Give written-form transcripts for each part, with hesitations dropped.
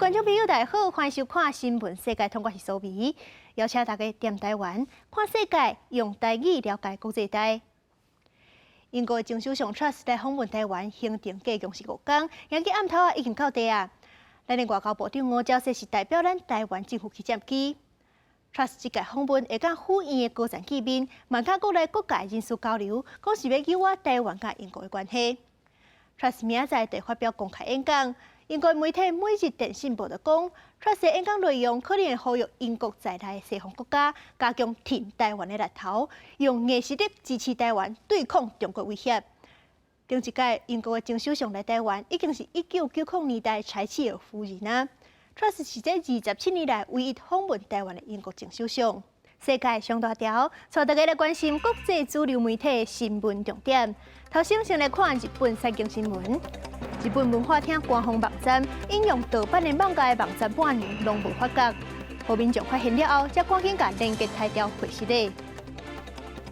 觀眾朋友，大家好，歡迎收看《新聞世界通》，我是蘇美，邀請大家踮台灣看世界，用台語了解國際大。英國前首相 Truss 來訪問台灣，行程計共是5工，今日暗頭仔已經到地啊。咱的外交部長吳釗燮是代表咱台灣政府去接機。Truss 這屆訪問會佮府院的高層見面，嘛佮國內各界人士交流，講是欲優化台灣佮英國的關係。Truss 明仔載會發表公開演講。英國媒體每日電訊報就講，Truss 的演講內容可能會呼籲英國在內的西方國家加強挺台灣的力頭，用硬實力支持台灣對抗中國威脅。頂一屆英國的前首相來台灣，已經是1990年代柴契爾夫人啊。Truss 是這27年來唯一訪問台灣的英國前首相。世界上大條，帶大家來關心國際主流媒體的新聞重點。頭先先來看日本產經新聞。日本文化廳官方網站引用盜版的漫畫的網站半年攏無發覺，予民眾發現了後，才趕緊共連結刣掉廢失的。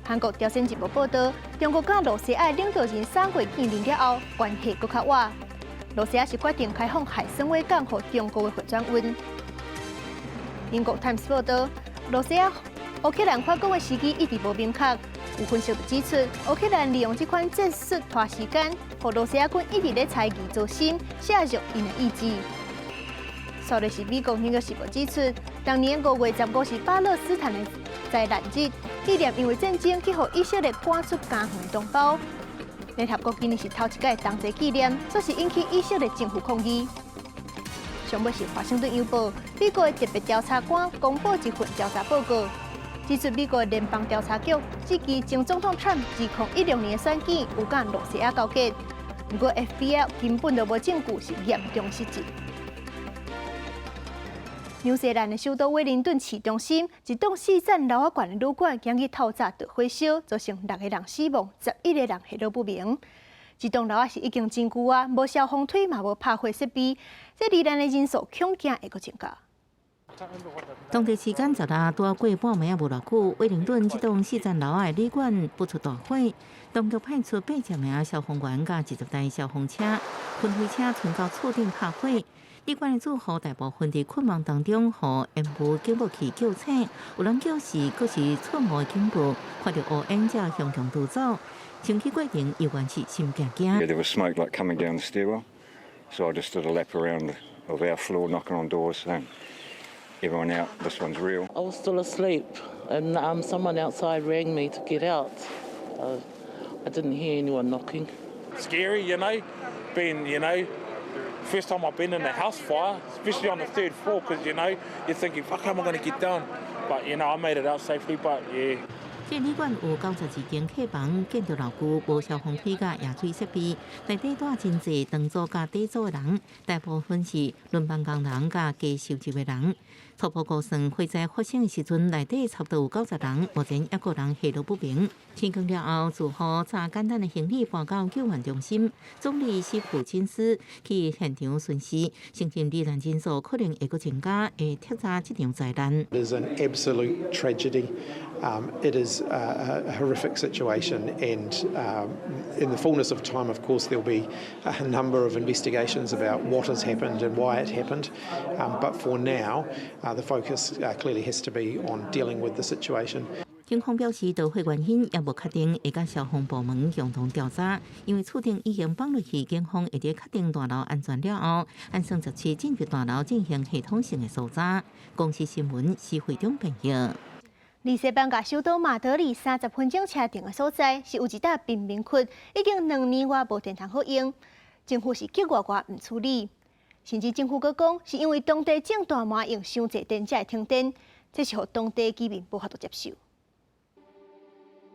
韓國朝鮮日報報導，中國佮露西亞領導人3月見面了後，關係閣較倚。露西亞是決定開放海參崴港予中國的貨轉運。英國泰晤士報導，露西亞烏克蘭反攻的時機一直無明確。有分析就指出，烏克蘭利用這款戰術拖時間，予露西亞軍一直咧猜疑做心，削弱𪜶的意志。煞落是美國紐約時報指出，當年5月15是巴勒斯坦的災難日，紀念因為戰爭去予以色列趕出家園的同胞。聯合國今年是頭一屆同齊紀念，煞是引起以色列政府抗議。上尾是華盛頓郵報，美國的特別調查官公布一份調查報告，指出美國聯邦調查局質疑前總統川普2016年的選舉有佮露西亞勾結，毋過 FBI 根本就無證據是嚴重失職。紐西蘭的首都威靈頓市中心一棟四層樓仔懸的旅館，今日透早著火燒，造成六個人死亡，11個人下落不明。這棟樓仔是已經真舊啊，無消防梯嘛無拍火設備，這罹難的人數恐驚會閣增加。當地時間十日，拄仔過半暝仔無偌久，威靈頓這棟四層樓仔的旅館爆出大火，當局派出80名消防員佮20台消防車、噴火車衝到厝頂拍火。旅館的住戶大部分佇困夢當中，予煙霧警報器叫醒，有人叫時閣是錯誤的警報，看著烏煙才雄雄逃走。清去過程猶原是心驚驚。 Yeah, there was smoke like coming down the stairwell, so I just did a lap around of our floor, knocking on doors, saying, "Everyone out, this one's real." I was still asleep, and someone outside rang me to get out. I didn't hear anyone knocking. Scary, being, first time I've been in a house fire, especially on the third floor, because you're thinking, "Fuck, how am I going to get down?" But I made it out safely, but yeah. 這旅館有92間客房，建築老舊，無消防梯佮飲水設備，內底住真濟長租佮短租的人，大部分是輪班工人佮低收入的人。初步估算，火災發生的時陣，內底差不多有90人，目前猶閣有人下落不明。天光了後，住戶紮簡單的行李搬到救援中心。總理史普金斯去現場巡視，承認罹難人數可能會閣增加，會徹查這場災難。 It is an absolute tragedy. It is a horrific situation, and in the fullness of time, of course, there'll be a number of investigations about what has happened and why it happened. But for now, the focus clearly has to be on dealing with the situation. 警方表示，導火原因猶無確定，會佮消防部門共同調查。因為厝頂已經放落去，警方會佇確定大樓安全了後，按算17進入大樓進行系統性的搜查。公視新聞施惠中編譯。離西班牙首都馬德里30分鐘車程的所在，是有一搭貧民窟，已經2年外無電通好用，政府是激外外毋處理，甚至政府閣講，是因為當地種大麻用傷濟電才會停電，這是予當地居民無法度接受。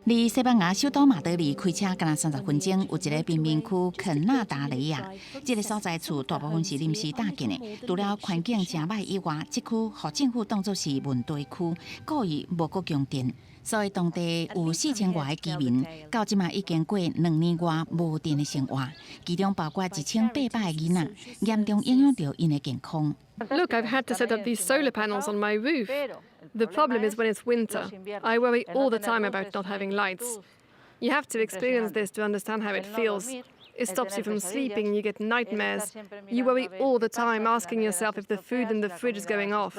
離西班牙首都馬德里開車干焦30分鐘，有一个貧民區肯納達雷亞。這个所在厝大部分是臨時搭建的，除了環境誠䆀以外，這區予政府當作是問題區，故意無閣供電，所以當地有4000外个居民，到這馬已經過2年外無電的生活，其中包括1800個囡仔，嚴重影響著𪜶的健康。 Look, I've had to set up these solar panels on my roof. The problem is when it's winter. I worry all the time about not having lights. You have to experience this to understand how it feels. It stops you from sleeping, you get nightmares. You worry all the time, asking yourself if the food in the fridge is going off.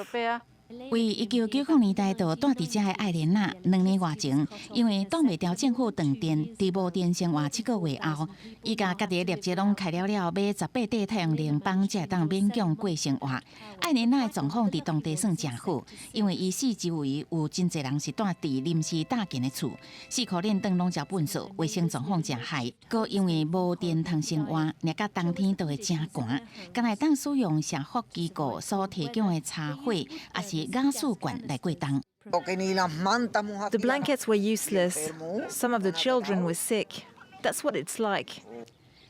為1990年代就蹛佇遮的艾蓮娜，2年外前，因為擋袂牢政府斷電，佇無電生活7個月後，伊共家己的業績攏開了了，買18塊太陽能板，才會當勉強過生活。艾蓮娜的狀況佇當地算誠好，因為伊四周圍有真濟人是蹛佇臨時搭建的厝，四箍連頓攏食糞埽，衛生狀況誠害。閣因為無電通生活，連到冬天都會誠寒，干焦會當使用社福機構所提供的柴火，抑是瓦斯罐來過冬。 The blankets were useless. Some of the children were sick. That's what it's like.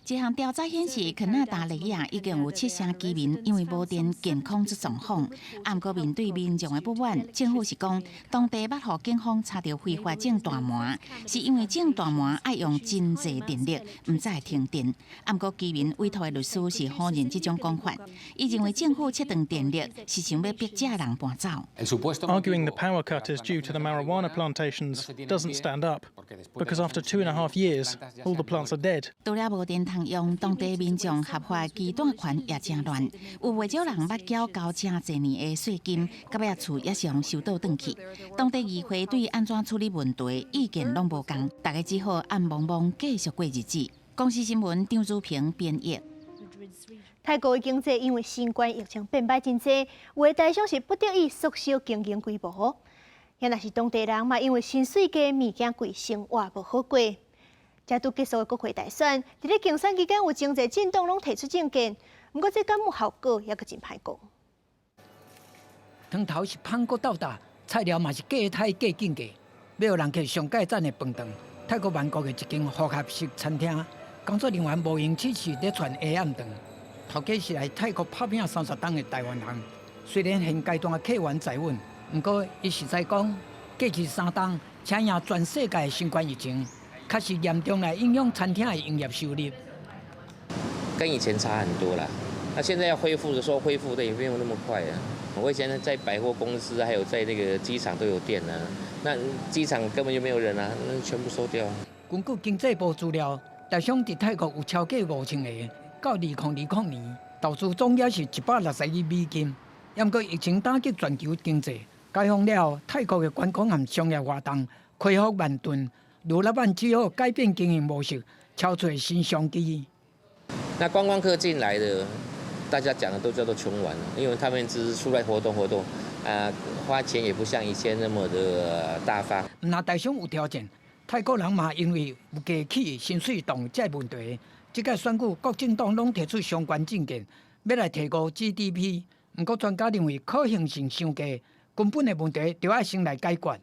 一項調查顯示，肯納達雷亞已經有七成居民因為無電健康出狀況。毋過面對民眾的不滿，政府是講當地捌予警方查著非法種大麻，是因為種大麻愛用真濟電力，毋才會停電。毋過居民委託的律師是否認這種講法，伊認為政府切斷電力是想欲逼遮人搬走。 Arguing the power cut is due to the marijuana plantations doesn't stand up, because after 2.5 years, all the plants are dead. 除了無電通用，當地民眾合法機大權也誠亂，有袂少人捌繳交誠濟年的稅金，到尾厝也是予收倒轉去。當地議會對按怎處理問題意見攏無仝，大家只好暗濛濛繼續過日子。公視新聞張祖平編譯。泰國的經濟因為新冠疫情變歹真濟，有的台商是不得已縮小經營規模。也若是當地人嘛，因為薪水低、物件貴，生活無好過。才拄結束的國會大選，佇咧競選期間有真濟政黨攏提出政見，毋過這敢有效果，猶閣真歹講。湯頭是芳閣鬥膽，菜料嘛是過刣過境界，欲予人客上蓋讚的飯堂。泰國曼谷的一間複合式餐廳，工作人員無閒只是咧傳下暗頓。頭家是來泰國拍拚30冬的台灣人，雖然現階段的客源在穩，毋過伊實在講，過去3冬，請贏全世界的新冠疫情，確實嚴重來影響餐廳的營業收入。跟以前差很多啦。那現在要恢復的時候，恢復的也沒有那麼快啊。我以前在百貨公司，還有在那個機場都有店啊。那機場根本就沒有人啊，那全部收掉。根據經濟部資料，台商佇泰國有超過5000個，到2020年，投資總額是160億美金。毋過疫情打擊全球經濟，解封了後，泰國的觀光和商業活動恢復慢頓。盧老闆只好改變經營模式，敲出新商機。那觀光客進來的，大家講的都叫做窮玩，因為他們只是出來活動活動，啊，花錢也不像以前那麼的大方。毋但台商有挑戰，泰國人嘛因為物價起、薪水凍這問題，這屆選舉各政黨攏提出相關政見，欲來提高 GDP。毋過專家認為可行性傷低，根本的問題著愛先來解決。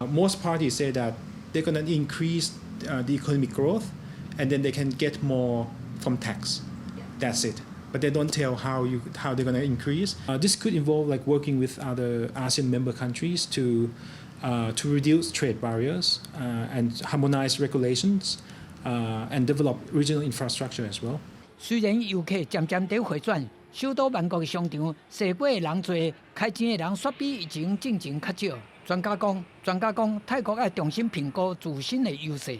Most parties say that they're going to increase the economic growth, and then they can get more from tax. That's it. But they don't tell how they're going to increase. This could involve like working with other ASEAN member countries to reduce trade barriers and harmonize regulations and develop regional infrastructure as well. 雖然遊客漸漸佇回轉，首都曼谷的商場，踅街的人濟，開錢的人煞比疫情進前較少。專家講，泰國愛重新評估自身的優勢，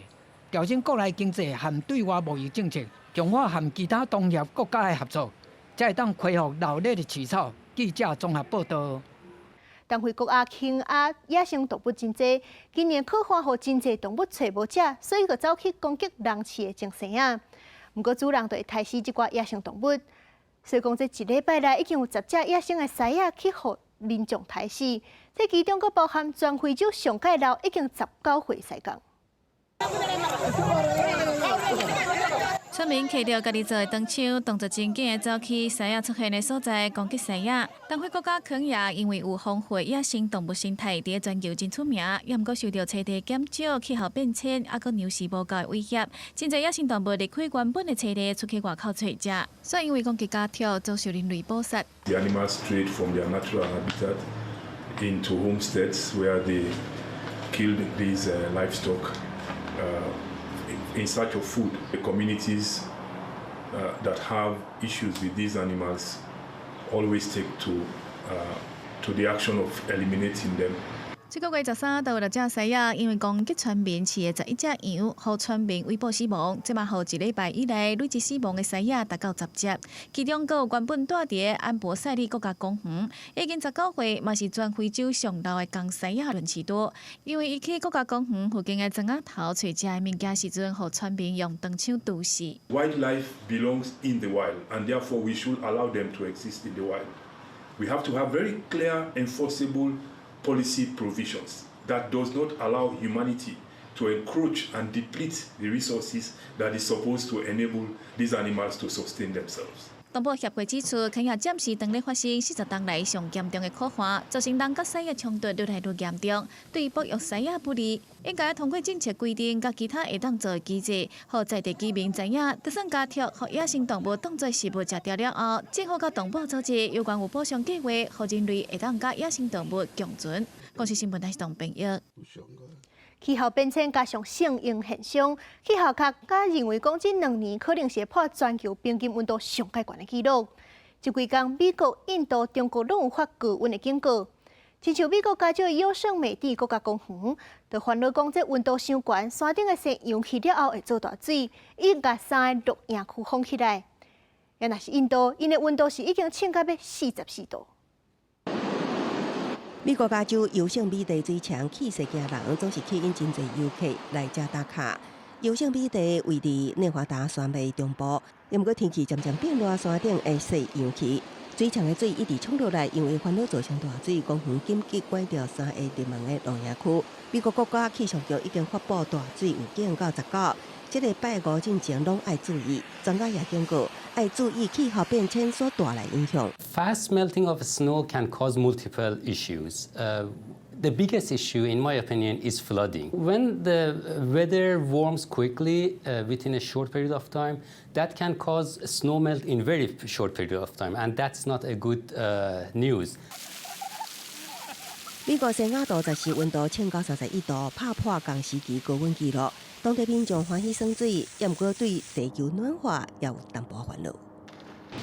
調整國內經濟和對外貿易政策，強化和其他東協國家的合作，才會當恢復鬧熱的市場。記者綜合報道。東非國家肯亞野生動物真濟，今年洘旱予真濟動物揣無食，所以就走去攻擊人飼的精牲仔。毋過主人就會刣死這寡野生動物，所以講這一禮拜內已經有10隻野生的獅仔去予民眾刣死，這其中閣包含全非洲上蓋老已經19歲獅公。村民騎著家己做的長槍，動作真緊的走去獅仔出現的所在攻擊獅仔。東非國家肯亞因為有豐富野生動物生態，佇全球真出名，也毋過受著棲地減少、氣候變遷，猶閣糧食無夠的威脅，真濟野生動物離開原本的棲地，出去外口揣食，所以因為攻擊家畜，遭受人類捕殺。 The animals strayed from their natural habitat into homesteads where they killed these livestock in search of food. The communities that have issues with these animals always take to the action of eliminating them. 這个月13就有六隻獅仔，因為攻擊村民飼的11隻羊，予村民圍捕死亡。這馬予一禮拜以來累積死亡的獅仔達到10隻，其中閣有原本蹛佇安博賽利國家公園，已經19歲，嘛是全非洲上老的公獅仔倫士多。因為伊去國家公園附近的莊仔頭揣食的物件時陣，予村民用長槍毒死。 Wildlife belongs in the wild, and therefore we should allow them to exist in the wild. We have to have very clear, enforceable policy provisions that does not allow humanity to encroach and deplete the resources that is supposed to enable these animals to sustain themselves. 動保協會指出，肯亞暫時當咧發生40冬來上嚴重的苦旱，造成人佮獅仔衝突愈來愈嚴重，對保育獅仔不利。應該通過政策規定，佮其他會當做的機制，予在地居民知影，就算家畜予野生動物當做食物食著了後，政府佮動保組織有關有補償計劃，予人類會當佮野生動物共存。公視新聞台是編譯。氣候變遷加上聖嬰現象，氣候學家認為講，這2年可能是會破全球平均溫度上蓋懸的紀錄。這幾工，美國、印度、中國攏有發高溫的警告。親像美國加州優勝美地國家公園，就煩惱講這溫度傷懸，山頂的山融去了後會做大水，已經共三个露營區封起來。啊若是印度，𪜶的溫度是已經衝到欲44度。美國加州優勝美地水牆氣勢驚人，總是吸引真濟遊客來遮打卡。優勝美地位佇內華達山脈中部，毋過天氣漸漸變熱，山頂的雪融去，水牆的水一直衝落來，因為煩惱造成大水，公園緊急關掉三个熱門的露營區。美國國家氣象局已經發布大水預警到19，這个拜五進前攏愛注意，專家也警告愛注意氣候變遷所帶來影響。 Fast melting of snow can cause multiple issues. The biggest issue, in my opinion, is flooding. When the weather warms quickly within a short period of time, that can cause snow melt in very short period of time, and that's not a good news. 美國西雅圖14溫度衝到31度，拍破仝時期高溫紀錄。當地民眾歡喜耍水，也毋過對地球暖化也有淡薄煩惱。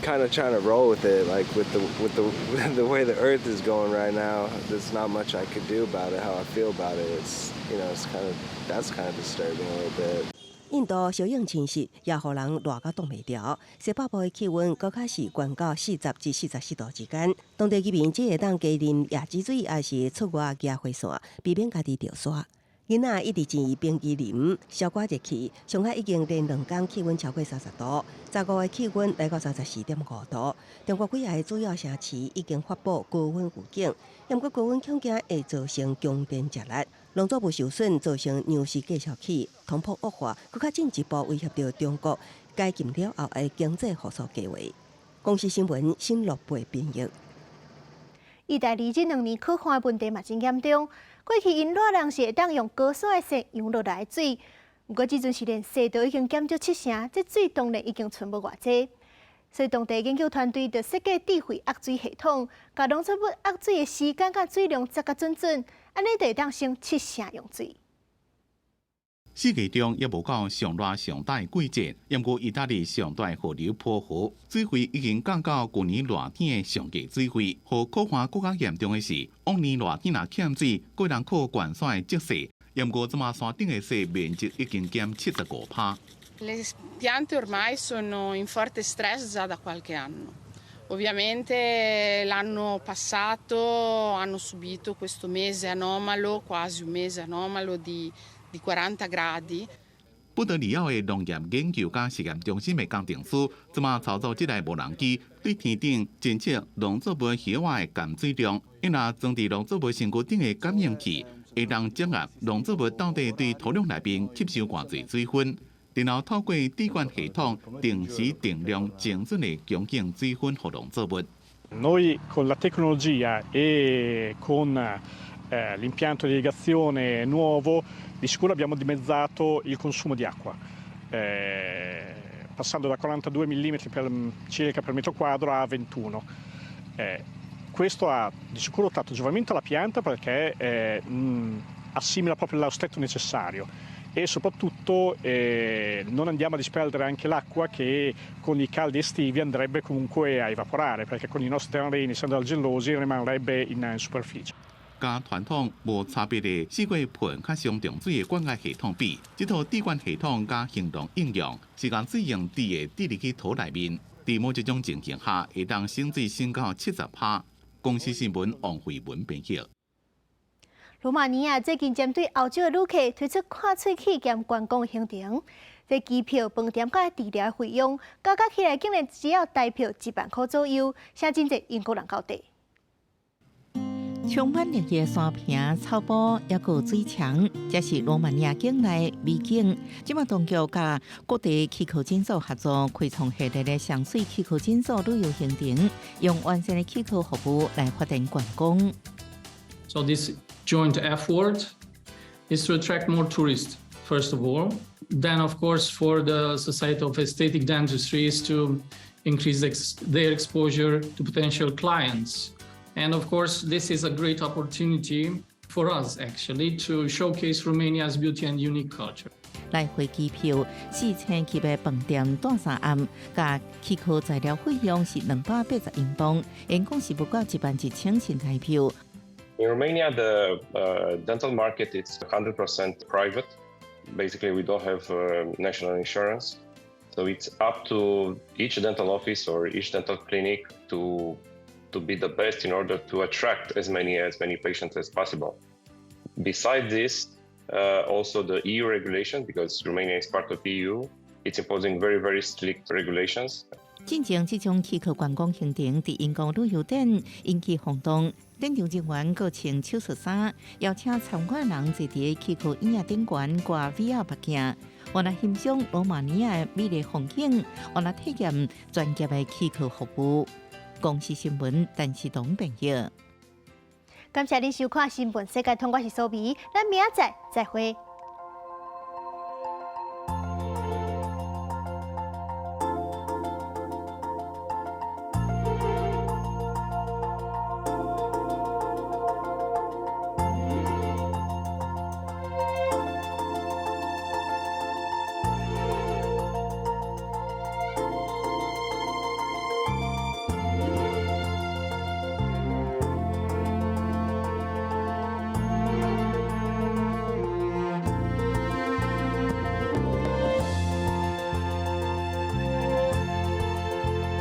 Kind of trying to roll with it, like with the way the Earth is going right now. There's not much I could do about it. How I feel about it, it's you know, it's kind of that's kind of disturbing a little bit. 印度相應侵襲，也予人熱到擋袂牢。西北部的氣溫閣較是懸到40至44度之間。當地居民只會當加啉椰子水，抑是出外舉火扇，避免家己著沙。囡仔一直建議冰淇淋，消寡熱氣。上海已經連2工氣溫超過30度，15的氣溫來到34.5度。中國幾个主要城市已經發布高溫預警，毋過高溫恐驚會造成供電接力，農作物受損，造成糧食價數起，通膨惡化，閣較進一步威脅著中國解禁了後的經濟復蘇計劃。公視新聞新樂貝編譯。意大利這2年苦旱問題嘛真嚴重。過去𪜶熱人是會當用高山的雪融落來的水，毋過這陣是連雪都已經減少七成，這水當然已經賰無偌濟。所以當地研究團隊就設計智慧壓水系統，共農作物壓水的時間佮水量抓甲準準，按呢就會當省七成用水。世界中猶無到上熱上大的季節，毋過意大利上大河流波河水位已經降到舊年熱天的上低水位。予苦旱閣較嚴重的是，往年熱天若欠水，個人靠懸山的積雪，毋過這馬山頂的雪面積已經減75%。 Le piante ormai sono in forte stress già da qualche anno. Ovviamente l'anno passato hanno subito questo mese anomalo, quasi un mese anomalo di 40 gradi. 不得里奧的農業研究佮實驗中心的工程師，這馬操作這台無人機，對天頂偵測農作物葉仔的含水量，𪜶若裝佇農作物身軀頂的感應器，會當掌握農作物到底對土壤內面吸收偌濟水分，然後透過滴灌系統定時定量精準的供應水分予農作物。 Noi con la tecnologia e con l'impianto di irrigazione nuovo di sicuro abbiamo dimezzato il consumo di acqua, passando da 42 mm circa per metro quadro a 21. Questo ha di sicuro dato giovamento alla pianta perché assimila proprio lo stretto necessario e soprattutto non andiamo a disperdere anche l'acqua che con i caldi estivi andrebbe comunque a evaporare, perché con i nostri terreni, essendo argillosi, rimarrebbe in superficie. 佮傳統無差別的四月噴較傷重水的灌溉系統比，這套滴灌系統佮行動應用是將水用滴的滴入去土內面，佇某一種情形下會當省水省到70%。公視新聞王慧文編譯。羅馬尼亞最近針對歐洲的旅客推出看喙齒兼觀光行程，這機票、飯店佮治療費用加加起來，竟然只要台票1萬箍左右，寫真濟英國人𠢕綴。充滿綠意的山坪、草坡，抑閣有水牆，這是羅馬尼亞境內美景。這馬當局佮各地齒科診所合作，開創系列的雙水齒科診所旅遊行程，用完善的齒科服務來發展觀光。 So this joint effort is to attract more tourists, first of all. Then, of course, for the Society of Aesthetic Dentistry is to increase their exposure to potential clients. And of course, this is a great opportunity for us actually to showcase Romania's beauty and unique culture. 來回機票4000級的飯店蹛3暗，佮齒科材料費用是280英鎊，總共是無到11,000新台票。 In Romania, the dental market is 100% private. Basically, we don't have national insurance. So it's up to each dental office or each dental clinic to be the best in order to attract as many patients as possible. Besides this, also the EU regulation, because Romania is part of EU, it's imposing very, very strict regulations. 進前這種齒科觀光行程佇英國旅遊展引起轟動，展場人員閣穿手術衫，邀請參觀人坐佇齒科椅仔頂懸掛 VR 目鏡，予人欣賞羅馬尼亞的美麗風景，予人體驗專業的齒科服務。公視新聞陳世東編譯。感謝您收看《新聞世界通》，我是蘇美，咱明仔載再會。